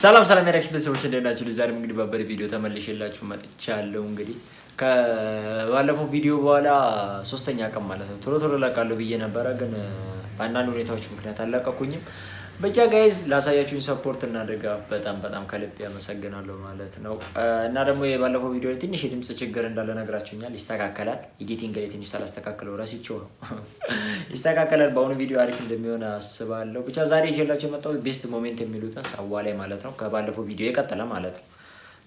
ሰላም ሰላም ያዳችሁ ቤተሰቦች እንዴት ናችሁ? ዛሬም እንግዲህ ባበደ ቪዲዮ ተመልሼላችሁ መጥቻለሁ። እንግዲህ ከባለፈው ቪዲዮ በኋላ ሶስተኛ ቀን ማለት ነው። ቶሎ ቶሎ እለቃለሁ ብዬ ነበረ፣ ግን በአንዳንድ ሁኔታዎች ምክንያት አልለቀኩኝም። ብቻ guys ላሳያችሁኝ support እና ድጋፍ በጣም በጣም ከልብ ያመሰግናለሁ ማለት ነው። እና ደግሞ የባለፈው ቪዲዮ ላይ ትንሽ የድምፅ ችግር እንዳለ ነግራችሁኛል። ይስተካከላል። Editing ላይ ትንሽ ሳላስተካክለው ረስቼው ነው። ይስተካከላል። በአሁኑ ቪዲዮ አሪፍ እንደሚሆን አስባለሁ። ብቻ ዛሬ ይዤላችሁ የመጣሁት best moment የሚሉትን ሳዋ ላይ ማለት ነው። ከባለፈው ቪዲዮ የቀጠለ ማለት ነው።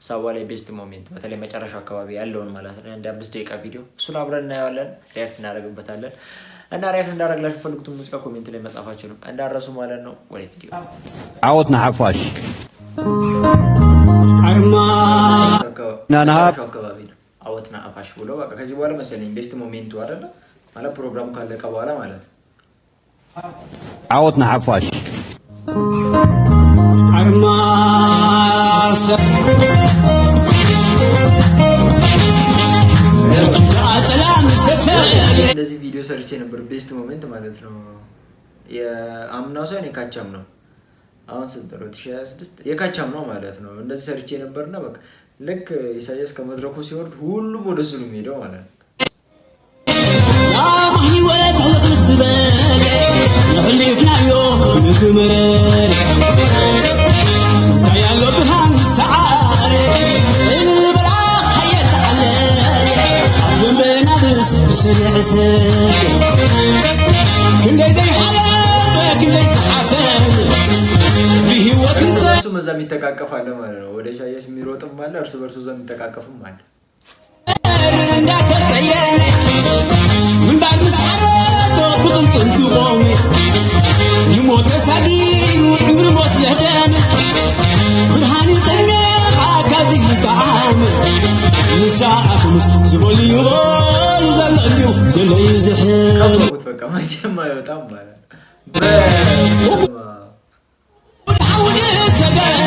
ሳዋ ላይ best moment በተለይ መጨረሻው አካባቢ ያለውን ማለት ነው። እንደ 5 ደቂቃ ቪዲዮ እሱን አብረን እናየዋለን፣ react እናደርግበታለን። እና react እንዳደረግላችሁ ፈልጉትን ሙዚቃ comment ላይ መጻፋችሁንም እንዳረሱ ማለት ነው። ወደ ቪዲዮ። ዓወት ንሓፋሽ። መጨረሻው አካባቢ ነው። ዓወት ንሓፋሽ ብሎ በቃ ከዚህ በኋላ መሰለኝ best moment ኡ አይደለ ማለት ፕሮግራሙ ካለቀ በኋላ ማለት ነው። ዓወት ንሓፋሽ። አርማስ እንደዚህ ቪዲዮ ሰርቼ ነበር፣ best moment ማለት ነው። የአምናው ሳይሆን የካቻም ነው። አሁን ስንት ነው? 2026 የካቻም ነው ማለት ነው። እንደዚህ ሰርቼ ነበርና በቃ ልክ ኢሳያስ ከመድረኩ ሲወርድ ሁሉም ወደ እሱ ነው የሚሄደው ማለት ነው። ህይወት ዝበለ ንሕሊፍናዮ ንዝምረር ያሎ ብርሃን ሰዓረ እንበላኽ ሓየት ዓለ ደንበና ብስርዕ ክንደይ ዘይሓለፈ ክንደይ ተሓሰብ ብህይወት። እርስ በርሱ እዛ የሚተቃቀፍ አለ ማለት ነው። ወደ ኢሳያስ የሚሮጥም አለ፣ እርስ በርሱ እዛ የሚተቃቀፍም አለ። እንዳተፀየነ ምንባል ምስ ሓበቶ ብቕልፅምቲ ቆመ ንሞት ተሳጊሩ ዕምሪ ሞት ዘህደመ ብርሃን ቅድሜኻ ካብዚ ጣዓመ ንሳዓኹምስ ዝበሉ ይበሉ ዘሎ እንዲሁ ዘሎ ይዝሕል። ከበቡት በቃ መቼም አይወጣም ማለት ነው። በስመ አብ። ሓውድ ሰገረ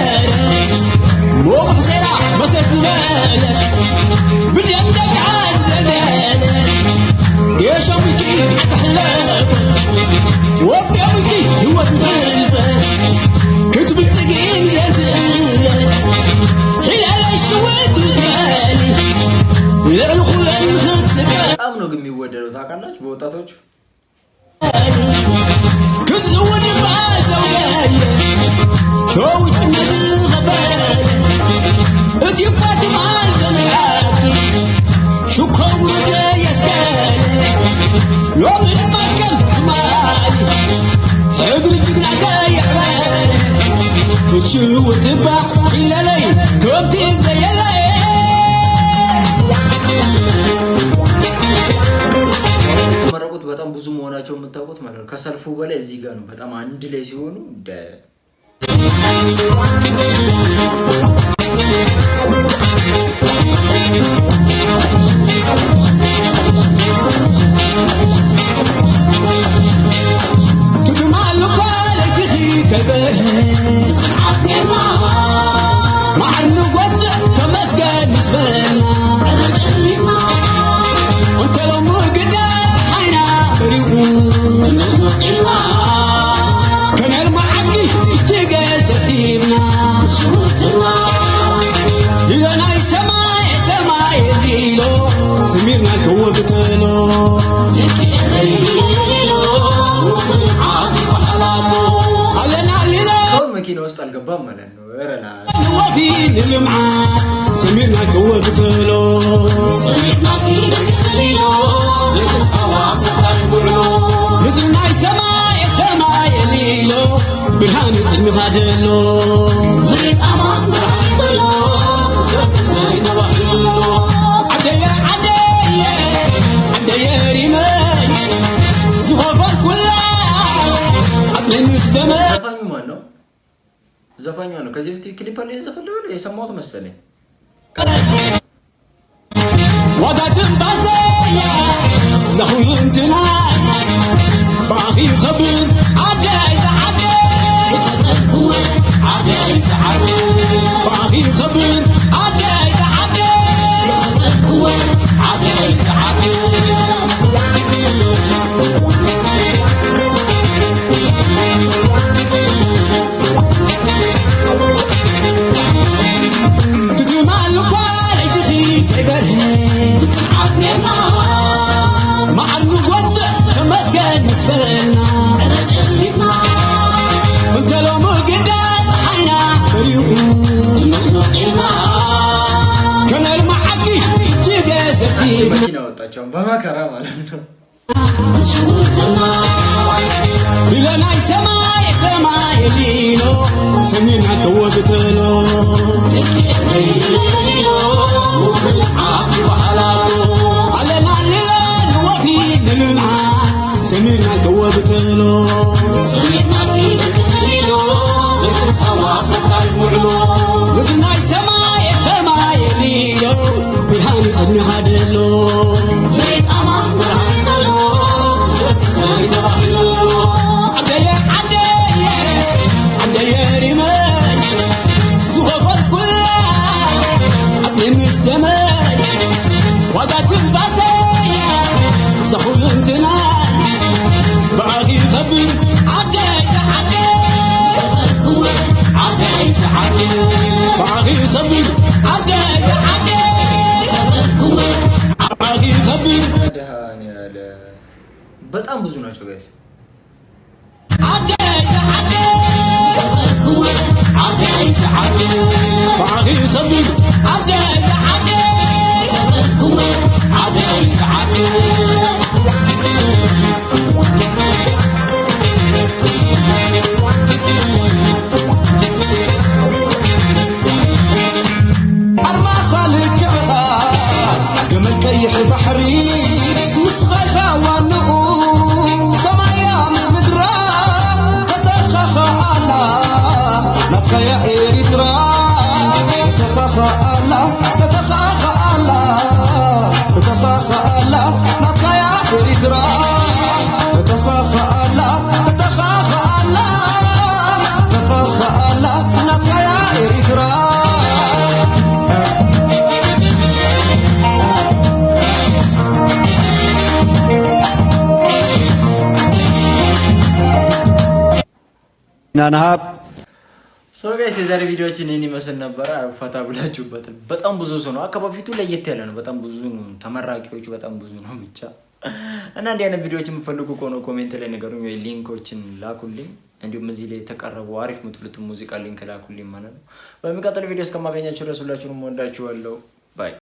ሞቕ ሴራ መሰት ዝበለ ብደም ደብዓን ዘለለ ጌሾምኪ ዓተሕለፈ ወፍዮምኪ ህይወት ንትልፈ ክትብልፅግን ዘዝእለ ሒላለይ ሽወት ትበሊ ልዕሊ ኩለን ክትፅበ። በጣም ነው ግን የሚወደደው ታውቃላችሁ፣ በወጣቶቹ። ክዝውን ባዘውገየ ሸዊት ንዝኸበለ እቲ ፋቲማን ዘምሓቲ ሽኮር ዘየስከለ ሎሚ ድማ ከም ትማሊ ሕድሪ ጅግና ዘየሕበለ ክትሽውትባ ሒለለይ ከምቲ ዘየለየ። አሁን የተመረቁት በጣም ብዙ መሆናቸው የምታውቁት ማለት ነው። ከሰልፉ በላይ እዚህ ጋር ነው። በጣም አንድ ላይ ሲሆኑ ትትማል እኳ ለይትኺ ከበርህ መዓር ንጐድዕ ተመስገን ምስ በልና እንተሎሙ ግዳት ሓይና በሪኡ ከነልማዓጊ እጅገ ሰቲብና ኢለናይ ሰማይ ሰማይ ሊሎ ስሚርና ክወግተሎ ኣለና ሊሎ። እስካሁን መኪና ውስጥ አልገባም ማለት ነው። ኧረ ወፊ ንልምዓት ሰሚርና ክወግተሎ ምስናይ ሰማይ ሰማይ ሊሎ ብርሃን ቅድሚ ካደሎ ዓደየ ዓደየ ዓደየ ሪመይ ዝኸፈል ኩላ ዓፅመይ ምስ ደመ። ዘፋኙ ማን ነው? ዘፋኙ ማን ነው? ከዚህ በፊት ክሊፕ ላይ የዘፈን ልበል የሰማሁት መሰለኝ። ዋጋ ትንባዘያ ዘኹንትና ባኺ ኸብር ዓደይ ዝዓደይ ባኺ ኸብር ዓደይ ዝዓደይ። መኪና ወጣቸው በመከራ ማለት ነው። لنا سماي سماي ليلو سمينا كوبتلو على العلان وفي لنا سمينا كوبتلو سمينا كوبتلو وزنا سماي سماي ليلو برهان أبن هادلو ليت أمان برهان سلو በጣም ብዙ ናቸው guys። ናናሃብ So guys የዛሬ ቪዲዮችን ይህን ይመስል ነበረ። ፈታ ብላችሁበታል። በጣም ብዙ ሰው ነው። ከበፊቱ ለየት ያለ ነው። በጣም ብዙ ነው። ተመራቂዎቹ በጣም ብዙ ነው ብቻ እና እንዲህ አይነት ቪዲዮዎች የምፈልጉ ከሆነ comment ላይ ንገሩኝ ወይ link ኦችን ላኩልኝ። እንዲሁም እዚህ ላይ የተቀረቡ አሪፍ የምትሉትን ሙዚቃ link ላኩልኝ ማለት ነው። በሚቀጥል ቪዲዮ እስከማገኛችሁ ድረስ ሁላችሁንም ወዳችኋለሁ። Bye.